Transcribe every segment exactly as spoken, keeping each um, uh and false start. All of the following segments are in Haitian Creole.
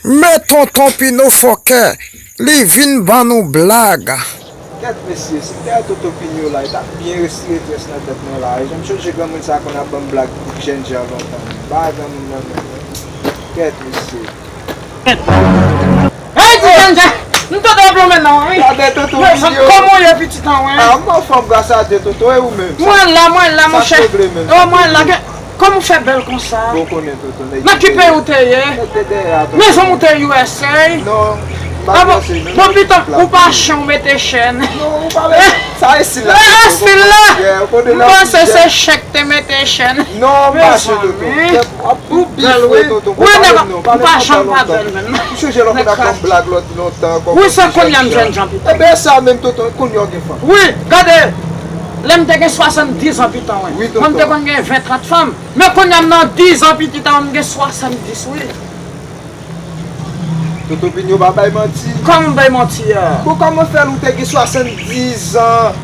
Men Tonton Pino fòkè, li vin ban nou blag. Kèt mesye, si m te wè Tonton Pino la, li t ap byen retire strès nan tèt mwen la. E jan m chonje granmoun sa konn ap ban m blag pou jènjan lontan. Ba granmoun nan menm. Kèt mesye. Hey, ti jènjan! M tande w ap lonmen nan, wi. Gade Tonton Pino. Kòman w ye, pitit an, wi? Ah, m anfòm, gras a Dye, Tonton, e ou menm? Mwen la, mwen la, monchè. Sa k regle menm? Oh, mwen la. Kòman w fè bèl konsa? Bon, konnen Tonton, nèg. Nan ki peyi w te ye? Nèg te dèyè a, Tonton. Mezanmi, w te U S A? Non, m pa U S A, non. Ah bon, pito, ou pa chan, ou mete chèn. Non, ou pa mete, sa e stil la, Tonton. Ah, stil la! Yeah, ou konnen lè w ap di chèn. M panse se chèn k te mete chèn. Non, m pa chan, Tonton. Mezanmi. Ou bèl, wi. Wi, nèg, m pa janm pa bèl menm. M chonje lè w konn ap ban m blag lòt lontan, kòman se jènjan. Wi, se kounye a m jènjan pito. Enben, sa menm, Tonton, kounye a w gen fanm. Wi, gade, lè m te gen swasanndiz an pito, wi. Wi, Tonton. Mwen, m te konn gen ven, trant fanm. Men kounye a m nan diz an pitit an, m gen swasanndis, wi. Tonton Pino pa bay manti. Kòman m bay manti a? Bon, kòman fè l ou te gen swasanndis an,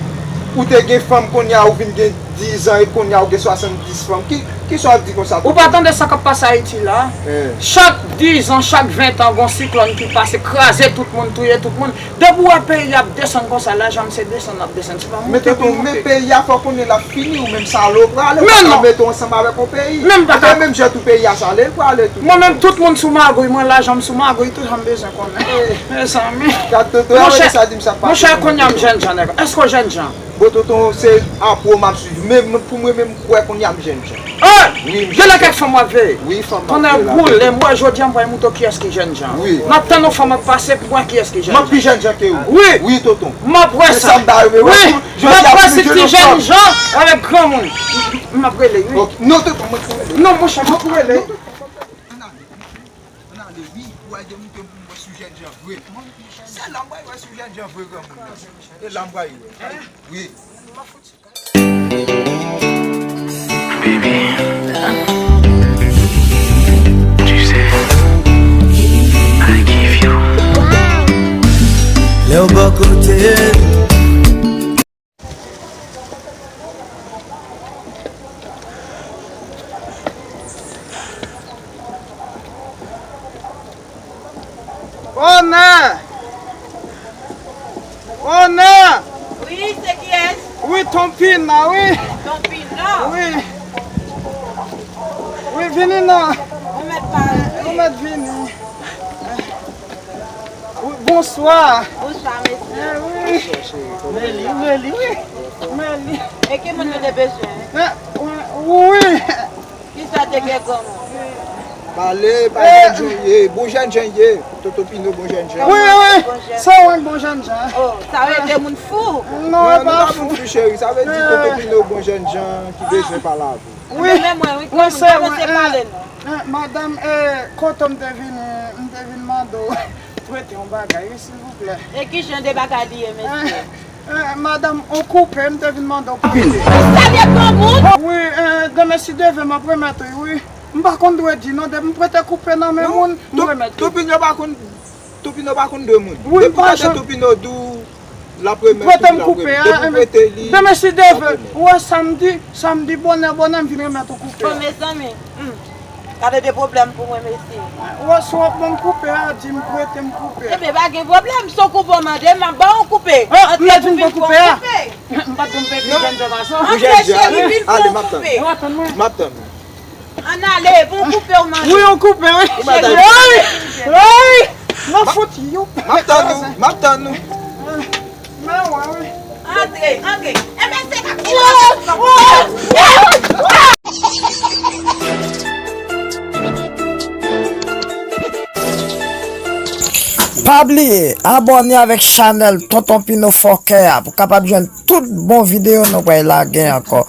ou te gen fanm, kounye a ou vin gen diz an, e kounye a ou gen swasanndis fanm? Ki, kisa w ap di konsa, Tonton? Ou pa tande sa k ap pase Ayiti la? Eh. Chak diz an, chak ven an, gon siklòn ki pase, kraze tout moun, touye tout moun. Depi w wè peyi ap desann konsa, lajan m se desann l ap desann, se pa monte pou monte. Men Tonton, men peyi a fò konnen l ap fini, ou menm salopra, ale, ou pa ka mete w ansanm avèk yon peyi. Men m pa ka. Menm jan tou peyi a sale, l prale tou. Mwen menm, tout moun sou magouy mwen, lajan m sou magouy, tout sa m bezwen konnen. Eh. Mezanmi. Gad Tonton, monchè, sa di m sa k pase. Monchè, kounye a m jènjan, nèg. Èske w jènjan? Bon, Tonton, se apre w m ap swiv. Men pou mwen menm, m kwè kounye a m jènjan. Wi, m jènjan. Gen lè kèk fanm w ap veye. Wi, fanm m ap veye la. Tonnè boule, m wè jodi a m pral montre w kiyès ki jènjan. Wi. M ap tann yon fanm ap pase pou m wè kiyès ki jènjan. M ap pi jènjan ke ou. Wi. Wi, Tonton. M ap wè sa. Se sa m ta renmen wè tou. Wi. M ap pase ti jènjan avèk granmoun. M ap rele, wi. Ok. Non, Tonton, mwen, mwen. Non, monchè, m ap rele. Non, Tonton, ann ale. Ann ale, wi. Pou al demontre m pou m wè si w jènjan vre. Se la m pral wè si w jènjan vre, granmoun nan. E la m pral wè. Wi. Baby, tu sais, I give you. Lè w bò kote m. Onè! Onè! Wi, se kiyès? Wi, Ton Pino, wi. Ton Pino? Wi. Wi, vini non. Ou mèt pale. Ou mèt vini. Wi, bonswa. Bonswa, mesye. Eh, wi. Men li, men li, wi. Men li. E ki moun nou te bezwen? Eh, wi, wi. Kisa te gen granmoun? Pale, pale, jènjan ye, bon jènjan ye. Tonton Pino bon jènjan. Wi, wi, se ou menm bon jènjan. Oh, sa vle di moun fou? Non, nou pa moun fou, cheri. Sa vle di Tonton Pino bon jènjan ki bezwen pale avè w. Wi, men mwen, wi, kòman se pale non? Eh, madanm, eh, kote m te vini, m te vin mande w prete yon bagay, wi, silvouplè. E ki jan de bagay li ye, mesye? Eh, madanm, on koupe, m te vin mande w prete. Ou serye granmoun? Wi, eh, demen si Dye vle, m ap remèt ou, wi. M pa konn dwe di non, depi m prete koupe nan men moun, m remèt li. Tonton Pino pa konn, Tonton Pino pa konn dwe moun. Wi, m pa janm. Depi w tande Tonton Pino di w l ap remèt ou, l ap remèt. Depi w prete li, l ap remèt. Demen si Dye vle, ou wè samdi, samdi bonè, bonè, m vin remèt ou koupe. Bon, mezanmi, hmm. Gade de pwoblèm pou mwen, mesye. Ou wè, si w ap ban m koupe a, di m prete m koupe a. Ebyen, pa gen pwoblèm, si w koupe w mande, m ap ba w koupe. Ah, m pa t vin pou koupe a. M pa t vin pou koupe, jènjan gason. Antre, cheri, vin pou w koupe. Ou atann mwen. M ap tann ou. Ann ale, pou w koupe w mande. Wi, yon koupe, wi. Ou mande. Wi, wi. Nan fout, youp. M ap tann ou, m ap tann ou. Mwen wè, wi. Antre, antre. Enben, se pa ti. Pa bliye abòne avèk chanèl Tonton Pino Fòkè a pou w kapab jwenn tout bon videyo nou pral lage ankò.